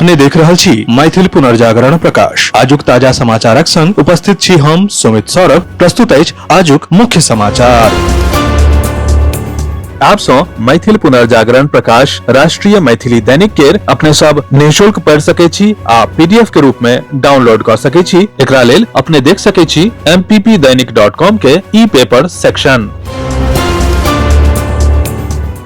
अपने देख रहल छी मैथिल पुनर्जागरण प्रकाश। आजुक ताजा समाचारक संग उपस्थित छी हम सुमित सौरभ। प्रस्तुत अछि आजुक मुख्य समाचार। आप सौ मैथिल पुनर्जागरण प्रकाश राष्ट्रीय मैथिली दैनिक केर अपने सब निःशुल्क पढ़ सके छी आ पीडीएफ के रूप में डाउनलोड कर सके छी। एकरा लेल अपने देख सके छी mppdainik.com के ई पेपर सेक्शन।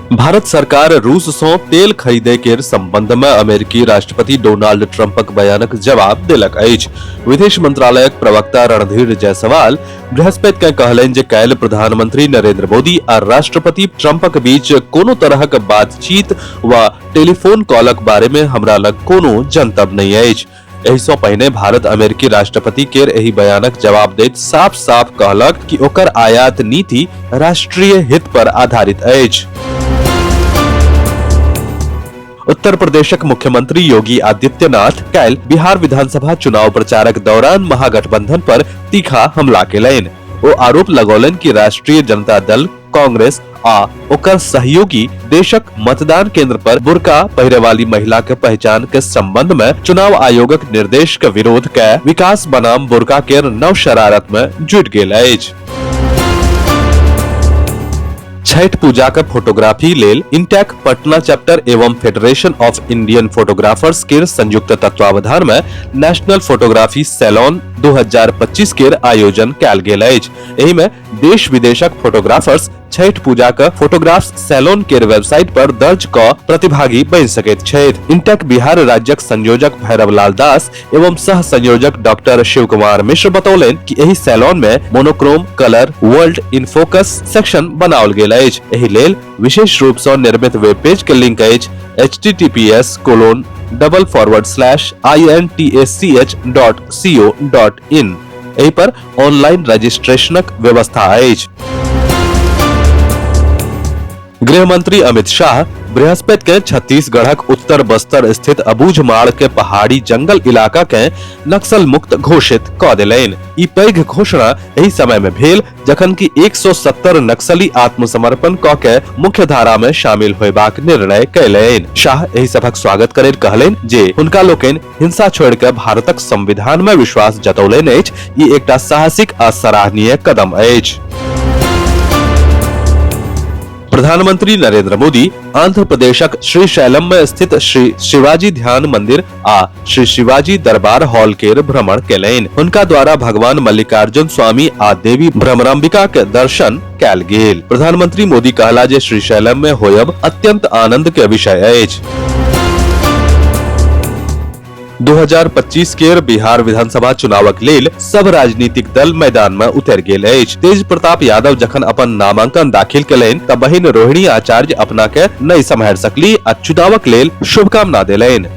भारत सरकार रूस सं तेल खरीदे केर संबंध में अमेरिकी राष्ट्रपति डोनाल्ड ट्रंपक बयानक जवाब देलक अछि। विदेश मंत्रालयक प्रवक्ता रणधीर जायसवाल बृहस्पति के कहलनि जे काल्हि प्रधानमंत्री नरेंद्र मोदी आ राष्ट्रपति ट्रंपक बीच कोनो तरहक बातचीत वा टेलीफोन कॉलक बारे में हमरा लग कोनो जनतब नहि अछि। एहि सं पहिने भारत अमेरिकी राष्ट्रपति केर एहि बयानक जवाब दैत साफ साफ कहलक कि ओकर आयात नीति राष्ट्रीय हित पर आधारित अछि। उत्तर प्रदेशक मुख्यमंत्री योगी आदित्यनाथ काल्हि बिहार विधानसभा चुनाव प्रचारक दौरान महागठबंधन पर तीखा हमला केलनि। ओ आरोप लगौलनि कि राष्ट्रीय जनता दल, कांग्रेस आ ओकर सहयोगी देशक मतदान केंद्र पर बुर्का पहिरे वाली महिला के पहचान के संबंध में चुनाव आयोगक निर्देश के विरोध के विकास बनाम बुर्का के नव शरारत में जुटि गेल अछि। छठ पूजा के फोटोग्राफी लेल इंटैक पटना चैप्टर एवं फेडरेशन ऑफ इंडियन फोटोग्राफर्स के संयुक्त तत्वावधान में नेशनल फोटोग्राफी सैलून 2025 केर आयोजन कयल गेल अछि। एहि में देश विदेशक फोटोग्राफर्स छठ पूजा के फोटोग्राफ्स सैलून केर वेबसाइट पर दर्ज क प्रतिभागी बनि सकैत छथि। इंटेक बिहार राज्यक संयोजक भैरव लाल दास एवं सह संयोजक डॉक्टर शिव कुमार मिश्र बतौलनि कि एहि सैलून में monochrome, colour, world in focus section बनाओल गेल अछि। एहि लेल विशेष रूप सँ निर्मित वेब पेज के लिंक अछि H T T P S colon double forward slash I N T A C H dot C O dot in. एहि पर ऑनलाइन रजिस्ट्रेशनक व्यवस्था अछि। गृह मंत्री अमित शाह बृहस्पति के छत्तीसगढ़क उत्तर बस्तर स्थित अबूझमाड़ के पहाड़ी जंगल इलाका के नक्सल मुक्त घोषित क देलनि। ई पैघ घोषणा एहि समय में भेल जखन कि 170 नक्सली आत्मसमर्पण क के मुख्य धारा में शामिल होयबाक निर्णय कयलनि। शाह एहि सभक स्वागत करैत कहलनि जे हुनका लोकनि हिंसा छोड़ि के भारतक संविधान में विश्वास जतौलनि अछि। ई एकटा साहसिक आ सराहनीय कदम अछि। प्रधानमंत्री नरेंद्र मोदी आंध्र प्रदेशक श्रीशैलम में स्थित श्री शिवाजी ध्यान मंदिर आ श्री शिवाजी दरबार हॉल केर भ्रमण केलनि। हुनका द्वारा भगवान मल्लिकार्जुन स्वामी आ देवी भ्रमराम्बिका के दर्शन कयल गेल। प्रधानमंत्री मोदी कहला जे श्रीशैलम में होयब अत्यंत आनंद के विषय अछि। 2025 केर बिहार विधानसभा चुनावक लेल सब राजनीतिक दल मैदान में उतरि गेल अछि। तेज प्रताप यादव जखन अपन नामांकन दाखिल केलनि त बहिन रोहिणी आचार्य अपना के नहि सम्हारि सकली आ चुनावक लेल शुभकामना देलनि।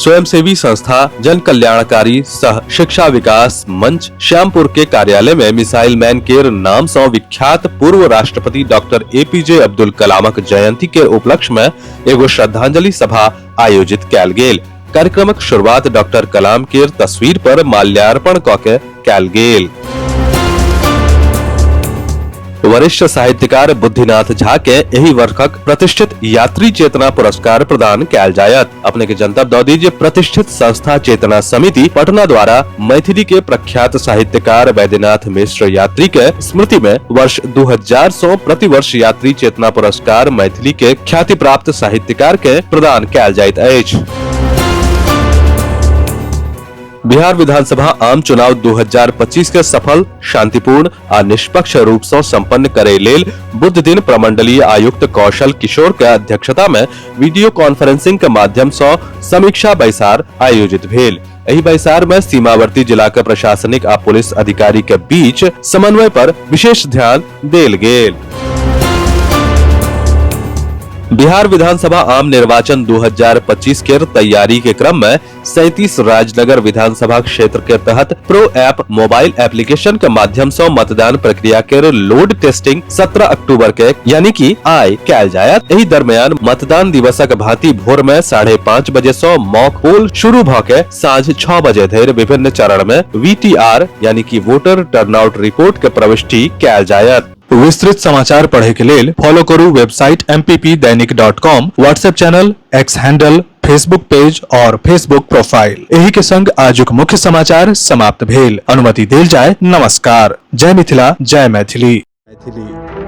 स्वयंसेवी संस्था जन कल्याणकारी सह शिक्षा विकास मंच श्यामपुर के कार्यालय में मिसाइल मैन केर नाम सँ विख्यात पूर्व राष्ट्रपति डॉक्टर एपीजे अब्दुल कलामक जयंती के उपलक्ष्य में एगो श्रद्धांजलि सभा आयोजित कयल गेल। कार्यक्रमक शुरुआत डॉक्टर कलाम केर तस्वीर पर माल्यार्पण क के कयल गेल। वरिष्ठ साहित्यकार बुद्धिनाथ झा के एहि वर्षक प्रतिष्ठित यात्री चेतना पुरस्कार प्रदान कयल जायत। अपने के जनतब दऽ दी जे प्रतिष्ठित संस्था चेतना समिति पटना द्वारा मैथिली के प्रख्यात साहित्यकार वैद्यनाथ मिश्र यात्री के स्मृति में वर्ष 2000 सौ प्रतिवर्ष यात्री चेतना पुरस्कार मैथिली के ख्याति प्राप्त साहित्यकार के प्रदान कयल जाइत अछि। बिहार विधानसभा आम चुनाव 2025 के सफल, शांतिपूर्ण आ निष्पक्ष रूप सँ संपन्न करे लेल बुध दिन प्रमंडलीय आयुक्त कौशल किशोर के अध्यक्षता में वीडियो कॉन्फ्रेंसिंग के माध्यम सँ समीक्षा बैसार आयोजित भेल। एहि बैसार में सीमावर्ती जिला के प्रशासनिक आ पुलिस अधिकारी के बीच समन्वय पर विशेष ध्यान देल गेल। बिहार विधानसभा आम निर्वाचन 2025 के तैयारी के क्रम में 37 राजनगर विधानसभा क्षेत्र के तहत प्रो ऐप मोबाइल एप्लीकेशन के माध्यम से मतदान प्रक्रिया के लोड टेस्टिंग 17 अक्टूबर के यानी कि आय कैल जायत। एहि दरमियान मतदान दिवसक भांति भोर में 5:30 बजे से मॉक पोल शुरू भ के साँझ 6 बजे धरि विभिन्न चरण में वीटीआर यानी कि वोटर टर्नआउट रिपोर्ट के प्रविष्टि कैल जायत। विस्तृत समाचार पढ़े के लेल फॉलो करू website mppdainik.com, WhatsApp channel, X handle, Facebook page और फेसबुक प्रोफाइल। एही के संग आजुक मुख्य समाचार समाप्त भेल। अनुमति देल जाय। नमस्कार। जय मिथिला, जय मैथिली। मैथिली।